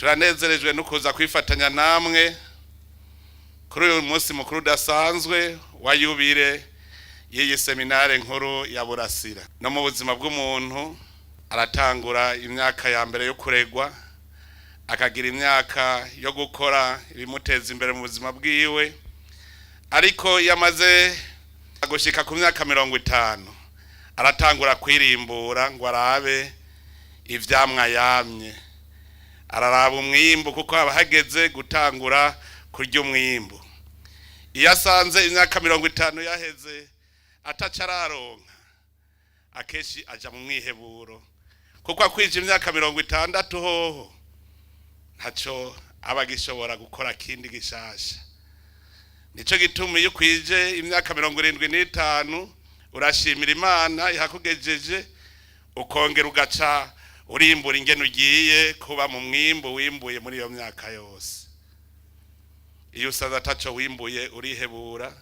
Turanezerejwe no kuza kwifatanya namwe kuri uyu munsi mukuru udasanzwe wa yubile y'iyi seminare nkuru ya Burasira. No mu buzima bw'umuntu, aratangura imyaka ya mbere yo kuregwa, akagira imyaka yo gukora ibimuteza imbere mu buzima bwiwe, ariko iyo amaze gushika ku myaka 50 aratangura kwirimbura ngo arabe ivyamwa yamye. Araraba umwimbu, kuko aba hageze gutangura kurya umwimbu. Iyo asanze imyaka 50 yaheze ataca araronka, akenshi aja mu mwiheburo, kuko akwije imyaka 60 hoho ntaco aba agishobora gukora kindi gishasha. Nico gituma iyo ukwije imyaka 75 urashimira Imana ihakugejeje, ukongera ugaca urimbura ingene ugiye kuba mu mwimbu wimbuye muri iyo myaka yose. Iyo usaza ataco wimbuye, urihebura,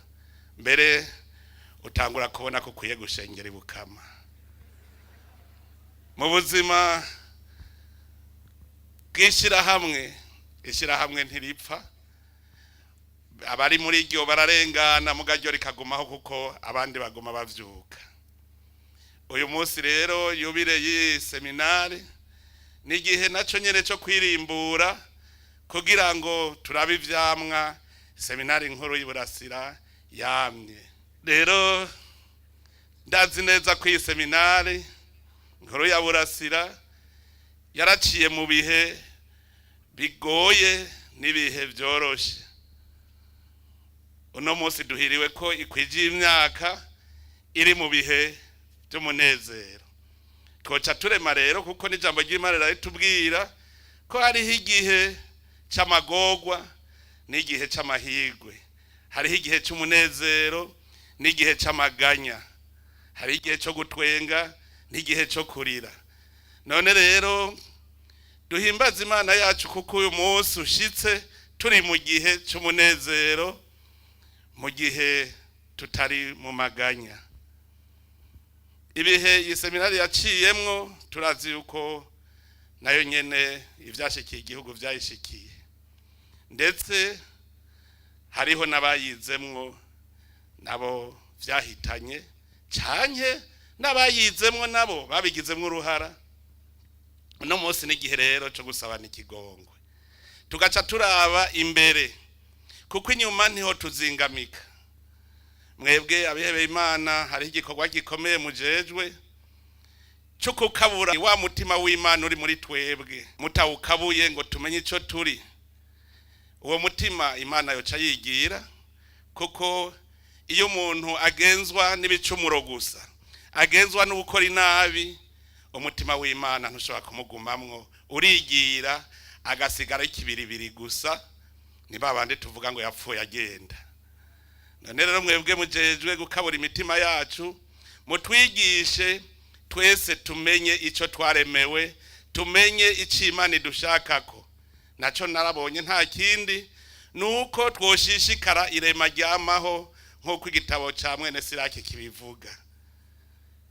mbere utangura kubona ko ukwiye gushengera ibukama. Mu buzima bw'ishirahamwe, ishirahamwe ntiripfa. Abari muri ryo bararengana, mugaryo rikagumaho, kuko abandi baguma bavyuka. Uyu munsi rero, yubile y'iyi seminari, ni igihe naco nyene co kwirimbura kugira ngo turabe ivyamwa seminari nkuru y'Iburasira yamye. Rero ndazi neza ko iyi seminari nkuru ya Burasira yaraciye mu bihe bigoye n'ibihe vyoroshe. Uno munsi duhiriwe ko ikwije imyaka iri mu bihe by'umunezero. Twoca turema rero, kuko n'ijambo ry'Imana riratubwira ko hariho igihe c'amagorwa n'igihe c'amahirwe, hariho igihe c'umunezero n'igihe c'amaganya, hariho igihe co gutwenga n'igihe co kurira. None rero duhimbaze Imana yacu, kuko uyu munsi ushitse turi mu gihe c'umunezero, mu gihe tutari mu maganya. Ibihe iyi seminari yaciyemwo, turazi yuko nayo nyene ivyashikiye igihugu vyayishikiye, ndetse hariho n'abayizemwo nabo vyahitanye, canke n'abayizemwo nabo babigizemwo uruhara. Uno munsi n'igihe rero co gusabana ikigongwe, tugaca turaba imbere, kuko inyuma ntiho tuzingamika. Mwebwe abihebeye Imana, hariho igikorwa gikomeye mujejwe cyo kukabura wa mutima w'Imana uri muri twebwe. Mutawukabuye ngo tumenye ico turi, uwo mutima Imana yoca yigira, kuko iyo umuntu agenzwa n'ibicumuro gusa, agenzwa no gukora inabi, umutima w'Imana ntushobora kumugumamwo, urigira agasigara ikibiribiri gusa. Ni babandi tuvuga ngo yapfuye agenda. None rero mwebwe mujejwe gukabura imitima yacu, mutwigishe twese tumenye icyo twaremewe, tumenye icyo Imana idushakako. Nacyo narabonye nta kindi, nuko twoshishikara irema ryamaho, nk'uko igitabo cya mwene Siraki kibivuga.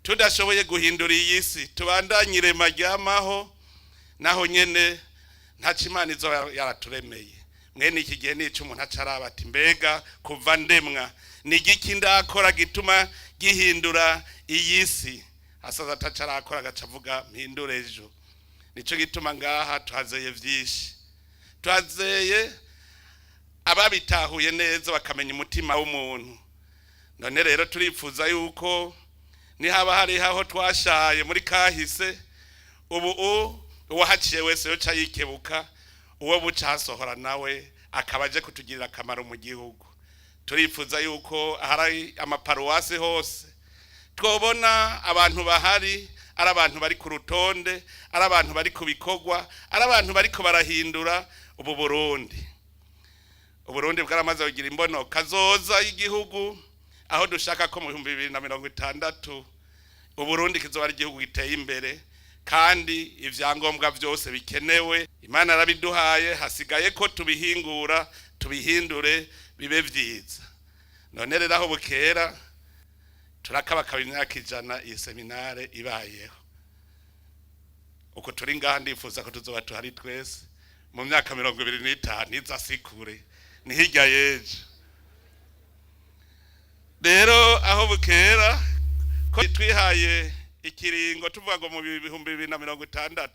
Tudashoboye guhindura iyi si, tubandanye irema ryamaho, naho nyene ntaco Imana izo yaraturemeye. Mwene iki gihe nico umuntu acaraba ati: "Mbega kuva ndemwa ni igiki ndakora gituma gihindura iyi si?" Asaza ataca arakora, agaca avuga: "Mpindure ejo." Nico gituma ngaha tuhazeye vyinshi, tuhazeye ababitahuye neza, bakamenya umutima w'umuntu. None rero turifuza yuko nihaba hariho aho twashaye muri kahise, ubu uwahaciye wese yoca yikebuka, uwo buca hasohora nawe akaba aje kutugirira akamaro mu gihugu. Turifuza yuko ahari amaparuwasi hose twobona abantu bahari ari abantu bari ku rutonde, ari abantu bari ku bikorwa, ari abantu bariko barahindura ubu Burundi. Uburundi bwaramaze kugira imbono kazoza y'igihugu, aho dushaka ko mu 2060 Uburundi kizoba ari igihugu giteye imbere, kandi ivyangombwa byose bikenewe Imana yarabiduhaye, hasigaye ko tubihingura, tubihindure bibe vyiza. None rero aho bukera turakabakaba imyaka 100 iyi seminare ibayeho. Uko turi ngaha, ndifuza ko tuzoba tuhari twese. Mu myaka 25 iza sikure, ni hirya y'ejo. Rero aho bukera ko twihaye ikiringo tuvuga ngo mu 2060,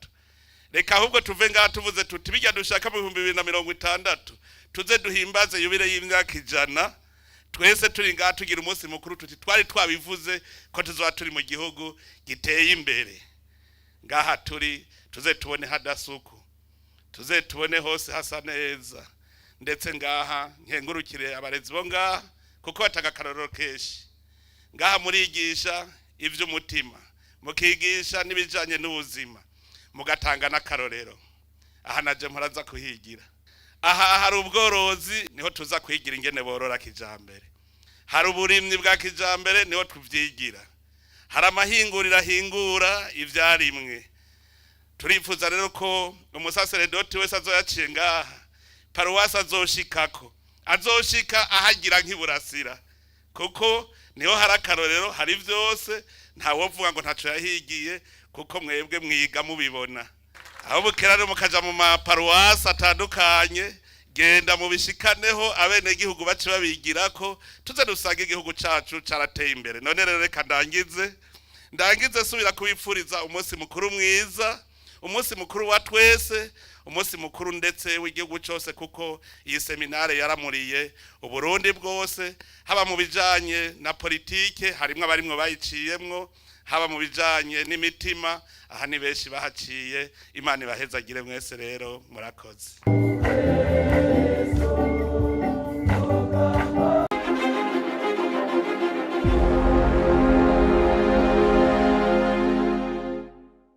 reka ahubwo tuve ngaha tuvuze tuti bijya dushaka mu 2060, tuze duhimbaze yubile y'imyaka 100, twese turi ngaha tugira umunsi mukuru, tuti twari twabivuze ko tuzoba turi mu gihugu giteye imbere. Ngaha turi tuze tubone hadasuku, tuze tubone hose hasa neza. Ndetse ngaha nkengurukire abarezi bo ngaha kuko batanga akarorero kenshi. Ngaha murigisha ivy'umutima, mukigisha n'ibijanye n'ubuzima, mugatanga n'akarorero. Aha naje mpora kuhigira. Aha hari ubworozi, niho tuza kwigira ingene borora kijambere. Hari uburimyi bwa kijambere, niho tuvyigira. Hari amahinguriro ahingura ivyarimwe. Turifuza rero ko umusaseredoti wese azoyaciye ngaha, paruwasi azoshikako, azoshika ahagira nk'iburasira, kuko niho hari akarorero, hari vyose. Ntawovuga ngo ntaco yahigiye, kuko mwebwe mwiga mubibona. Aho bukera rero mukaja mu maparuwasi atandukanye, genda mubishikaneho, abenegihugu bace babigirako, tuze dusange igihugu cacu carateye imbere. None rero reka ndangize subira kubipfuriza umunsi mukuru mwiza, umunsi mukuru wa twese, umunsi mukuru ndetse w'igihugu cyose, kuko iyi seminare yaramuriye Uburundi bwose, haba mu bijanye na politike, harimwo abarimwo bayiciyemwo, haba mu bijanye n'imitima, aha ni benshi bahaciye. Imana ibahezagire mwese. Rero murakoze.